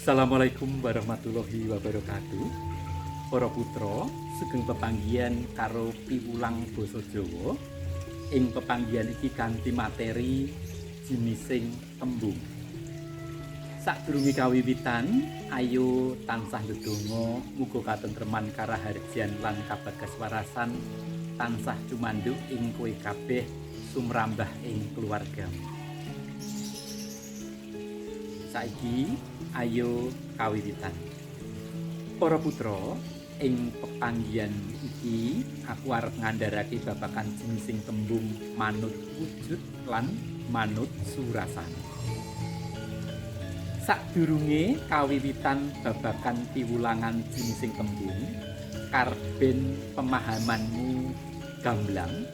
Assalamualaikum warahmatullahi wabarakatuh. Para putra, sugeng pepanggihan karo piwulang basa Jawa. Ing pepanggihan iki kanthi materi jinising tembung. Sadurunge kawiwitan, ayo tansah ndedonga muga katentreman karaharjan lan kabagas warasan tansah cumanduk ing kowe kabeh sumrambah ing keluargamu. Saiki ayo kawiwitan. Para putra, ing pepanggihan iki aku arep ngandharake babagan jinising tembung manut wujud lan manut surasane. Sadurunge kawiwitan babagan piwulangan jinising tembung, karben pemahamanmu gamblang,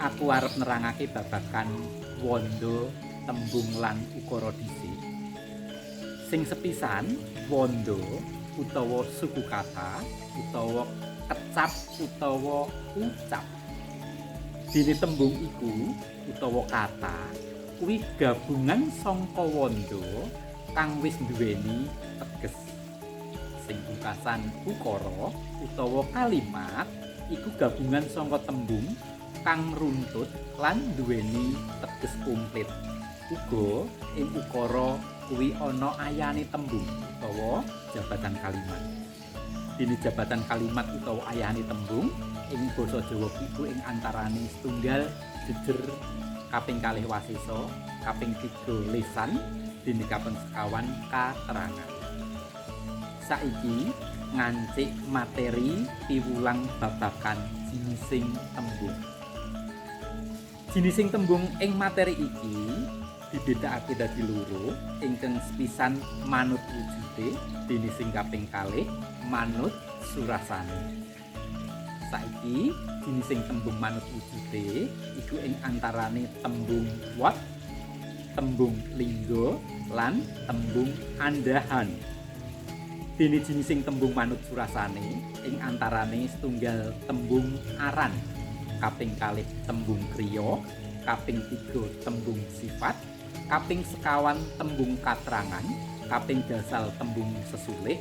aku arep nerangake babagan wanda, tembung lan ukara dhisik. Sing sepisan, wanda utawa suku kata utawa kecap utawa ucap. Dene tembung iku utawa kata kuwi gabungan sangka wanda kang wis nduweni teges. Sing pungkasan ukara utawa kalimat iku gabungan sangka tembung kang runtut lan nduweni teges komplit. Uga ing ukara kuwi ana ayane tembung utawa jabatan kalimat. Dene jabatan kalimat utawa ayane tembung ing basa Jawa iku ing antarane setunggal jejer, kaping kalih wasesa, kaping tiga lesan, dene kaping sekawan katerangan. Saiki ngancik materi piwulang babagan jinising tembung. Jinising tembung ing materi iki dibedakake dadi loro, ingkang sepisan manut wujude, dene sing kaping kalih manut surasane. Saiki jinising tembung manut wujude iku ing antarane tembung wot, tembung lingga, lan tembung andhahan. Dene jinising tembung manut surasane ing antarane setunggal tembung aran, kaping kalih tembung kriya, kaping tiga tembung sifat, kaping sekawan tembung katrangan, kaping gangsal tembung sesulih,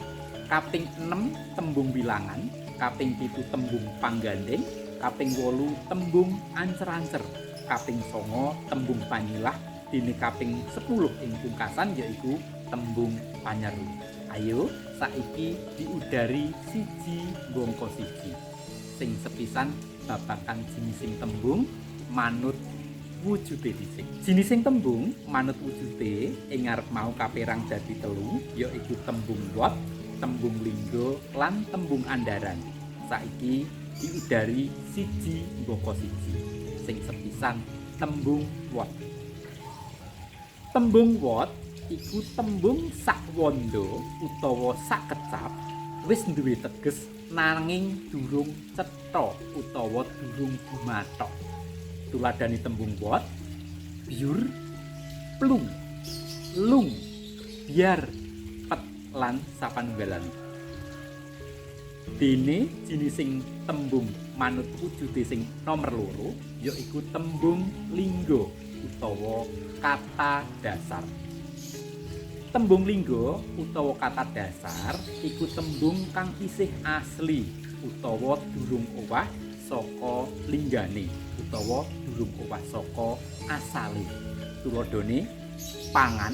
kaping enem tembung wilangan, kaping pitu tembung panggandeng, kaping 8 tembung ancer-ancer, kaping 9 tembung panyilah, dene kaping 10 ing pungkasan yaiku tembung panyeru. Ayo saiki diudari siji mbangka siji. Sing sepisan babagan jinising tembung manut wujude dhisik. Jinising tembung manut wujude ing ngarep mau kaperang dadi telu, yaiku tembung wot, tembung lingga, lan tembung andharan. Saiki diudari siji mbaka siji. Sing sepisan tembung wot. Tembung wot iku tembung sak wanda utawa sak kecap wis duwe teges nanging durung cetha utawa durung gumathok. Tuladhane tembung wot: byur, plung, lung, biar, pet lan sapanunggalane. Dene jinising tembung manut wujude sing nomer loro yaiku tembung lingga utawa kata dasar. Tembung lingga utawa kata dasar iku tembung kang isih asli utawa durung owah saka linggane utawa durung owah saka asale. Tuladhane pangan,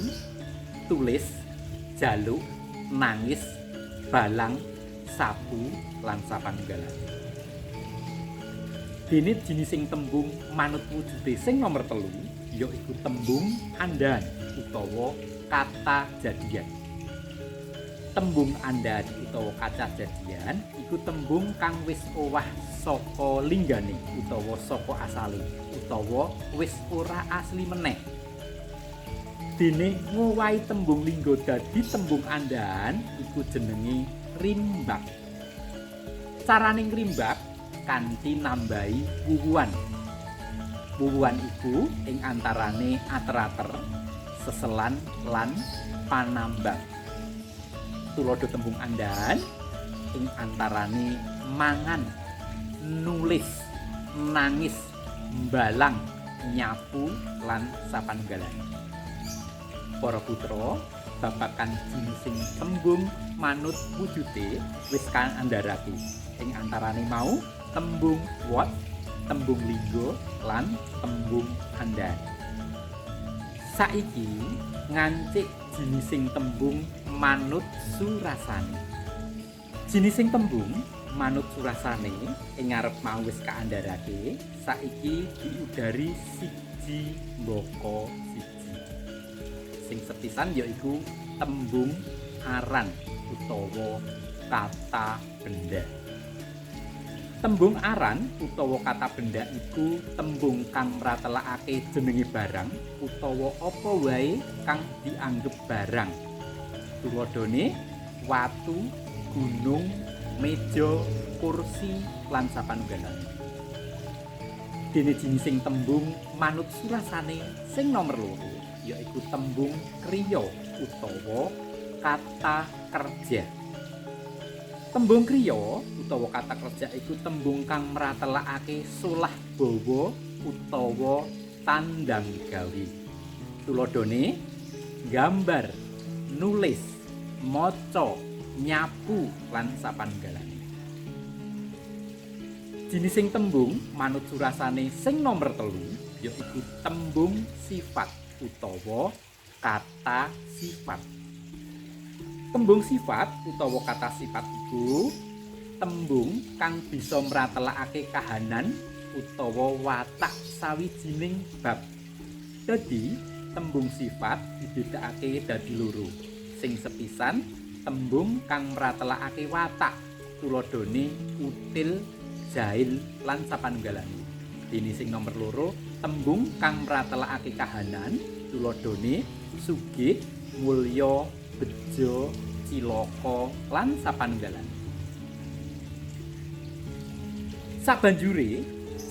tulis, jaluk, nangis, balang, sapu lan sapanunggalane. Dene jinising tembung manut wujude sing nomer telu yaiku tembung andhahan utawa kata jadian. Tembung andhahan utawa kata jadian iku tembung kang wis owah saka linggane utawa saka asale utawa wis ora asli meneh. Dene ngowahi tembung lingga dadi tembung andhahan iku jenenge rimbak. Carane ngrimbak kanthi nambahi wuwuan. Wuwuan iku ing antarane ater-ater, seselan lan panambang. Tuladha tembung andhahan ing antarane mangan, nulis, nangis, mbalang, nyapu lan sapanunggalane. Para putra, Babagan jinising tembung manut wujude wis kaandharake. Ing antarane mau tembung wot, tembung lingga lan tembung andhar. Saiki ngancik jinising tembung manut surasane. Jinising tembung manut surasane ing ngarep mau wis kaandharake, saiki diudari siji mbaka siji. Sing sepisan yaiku tembung aran utawa kata benda. Tembung aran utawa kata benda iku tembung kang mratelakake jenenge barang utawa apa wae kang dianggep barang. Tuladhane watu, gunung, meja, kursi lan sapanunggalane. Dene jinising tembung manut surasane sing nomer loro yaiku tembung kriya utawa kata kerja. Tembung kriya utawa kata kerja iku tembung kang mratelakake solah bawa utawa tandang gawe. Tuladhane gambar, nulis, maca, nyapu lan sapanunggalane. Jinising tembung manut surasane sing nomer telu yaiku tembung sifat utawa kata sifat. Tembung sifat utawa kata sifat iku tembung kang bisa mratelakake kahanan utawa watak sawijining bab. Dadi tembung sifat dibedakake dadi loro. Sing sepisan tembung kang mratelakake watak, tuladhane util, jahil lan sapanunggalane. Dene sing nomer loro tembung kang mratelakake kahanan, tuladhane sugih, mulya, bejo, cilaka lan sapanunggalane. Sabanjure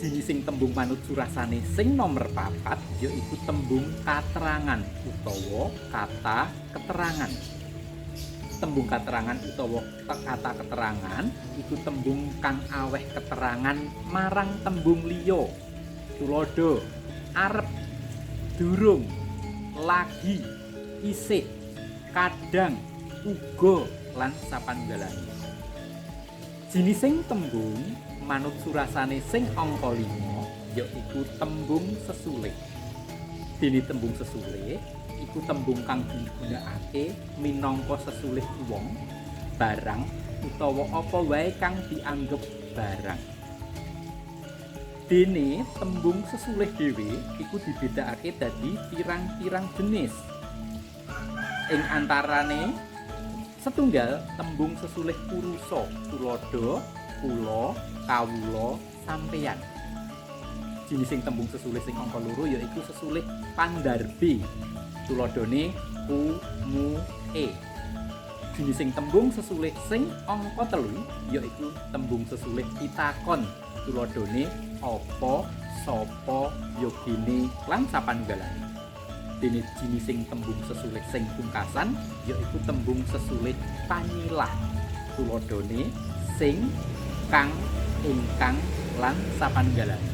jinising tembung manut surasane sing nomer papat yaiku tembung katerangan utawa kata keterangan. Tembung katerangan utawa kata keterangan iku tembung kang aweh keterangan marang tembung liya. Tuladha arep, durung, lagi, isih, kadang, uga lan sapanunggalane. Jinising tembung manut surasane sing angka 5 yaiku tembung sesulih. Dene tembung sesulih iku tembung kang digunakake minangka sesulih wong, barang utawa apa wae kang dianggep barang. Dene tembung sesulih dhewe iku dibedakake dadi pirang-pirang jenis. Ing antarane setunggal tembung sesulih purusa, tuladha kula, kawula, sampeyan. Jinising tembung sesulih sing angka loro yaiku sesulih pandarbe, tuladhane ku, mu, e. Jinising tembung sesulih sing angka telu yaiku tembung sesulih pitakon, tuladhane apa, sapa, yogine lan sapanunggalane. Dene jinising tembung sesulih sing pungkasan yaiku tembung sesulih panyilah, tuladhane sing, kang, ingkang lan sapanunggalane.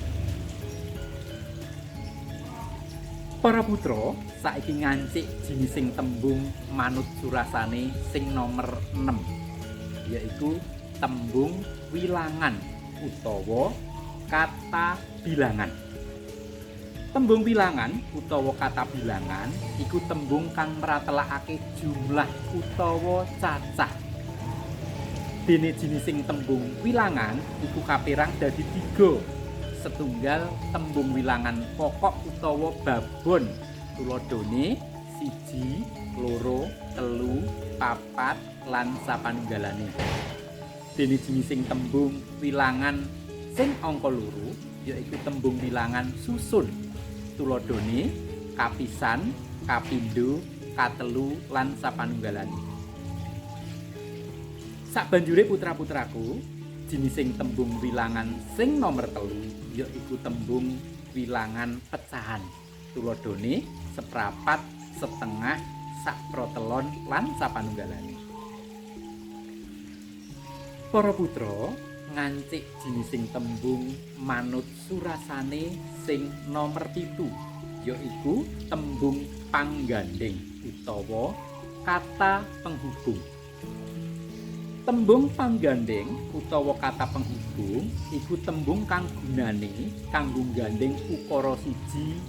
Para putra, saiki ngancik jinising tembung manut surasane sing nomer 6 yaiku tembung wilangan utawa kata bilangan. Tembung bilangan utawa kata bilangan iku tembung kang mratelakake jumlah utawa cacah. Dene jinising tembung wilangan iku kapirang dadi 3. Setunggal tembung wilangan pokok utawa babon, tuladhane 1, 2, 3, 4 lan sapanunggalane. Dene jinising tembung wilangan sing angka loro yaiku tembung wilangan susun, tuladhane kapisan, kapindho, katelu lan sapanunggalane. Sabanjure putra-putraku, jinising tembung wilangan sing nomer telu yaiku tembung wilangan pecahan, tuladhane seprapat, setengah, saprotelon lan sapanunggalane. Para putra, ngancik jinising tembung manut surasane sing nomer 7 yaiku tembung panggandheng utawa kata penghubung. Tembung panggandeng utawa kata penghubung iku tembung kang gunane kanggo nggandeng ukara siji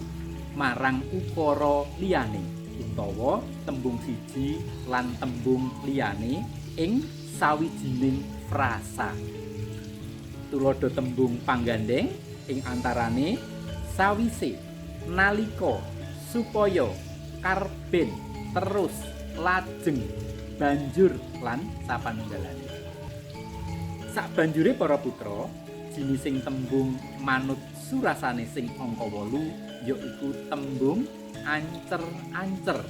marang ukara liyane utawa tembung siji lan tembung liyane ing sawijining frasa. Tuladha tembung panggandeng ing antarane sawise, nalika, supaya, karben, terus, lajeng, banjur lan sapanunggalane. Sabanjure para putra, jinising tembung manut surasane sing angka 8 yaiku tembung ancer-ancer.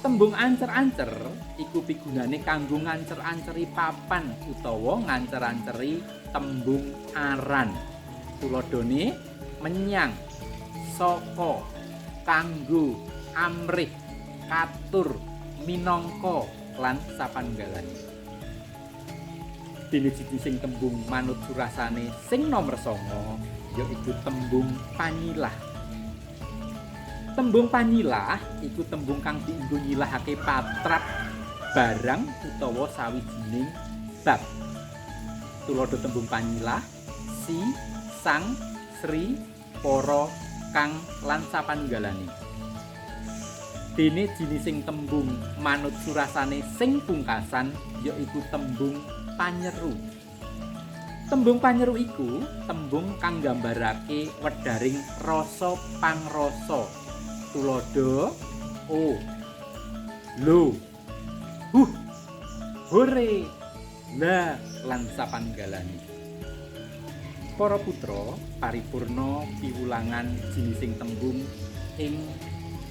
Tembung ancer-ancer iku pigunane kanggo ngancer-anceri papan utawa ngancer-anceri tembung aran. Tuladhane menyang, saka, kanggo, amrih, katur, minangka lan sapanunggalane. Dene jinising tembung manut surasane sing nomer 9 yaiku tembung panyilah. Tembung panyilah iku tembung kang dienggo nyilahake patrap barang utawa sawijining bab. Tuladha tembung panyilah si, sang, sri, para, kang lan sapanunggalane. Dene jinising tembung manut surasane sing pungkasan yaiku tembung panyeru. Tembung panyeru iku tembung kang nggambarake wedharing rasa pangrasa. Tuladha o, lo, huh, hore, la lan sapanunggalane. Para putra paripurna piwulangan jinising tembung ing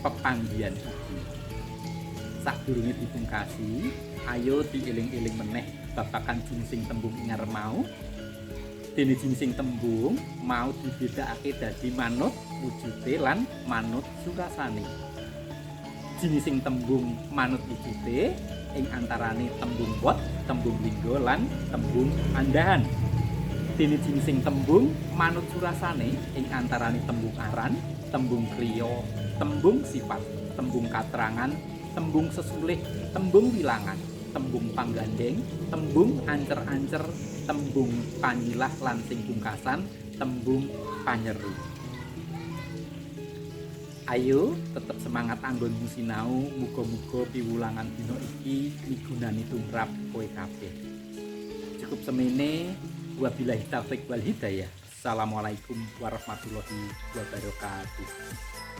pepanggihan iki. Sadurunge dipungkasi, ayo dieling-eling meneh babagan jinising tembung ing ngarep mau. Dene jinising tembung mau dibedakake dadi manut wujude lan manut surasane. Jinising tembung manut wujude ing antarane tembung wot, tembung lingga lan tembung andhahan. Dene jinising tembung manut surasane ing antarane tembung aran, tembung kriya, tembung sifat, tembung katrangan, tembung sesulih, tembung wilangan, tembung panggandeng, tembung ancer-ancer, tembung panyilah lan sing pungkasan tembung panyeru. Ayo tetep semangat anggonmu sinau, muga-muga piwulangan dina iki migunani tumrap kowe kabeh. Cukup semene, wabillahi taufik wal hidayah. Assalamualaikum warahmatullahi wabarakatuh.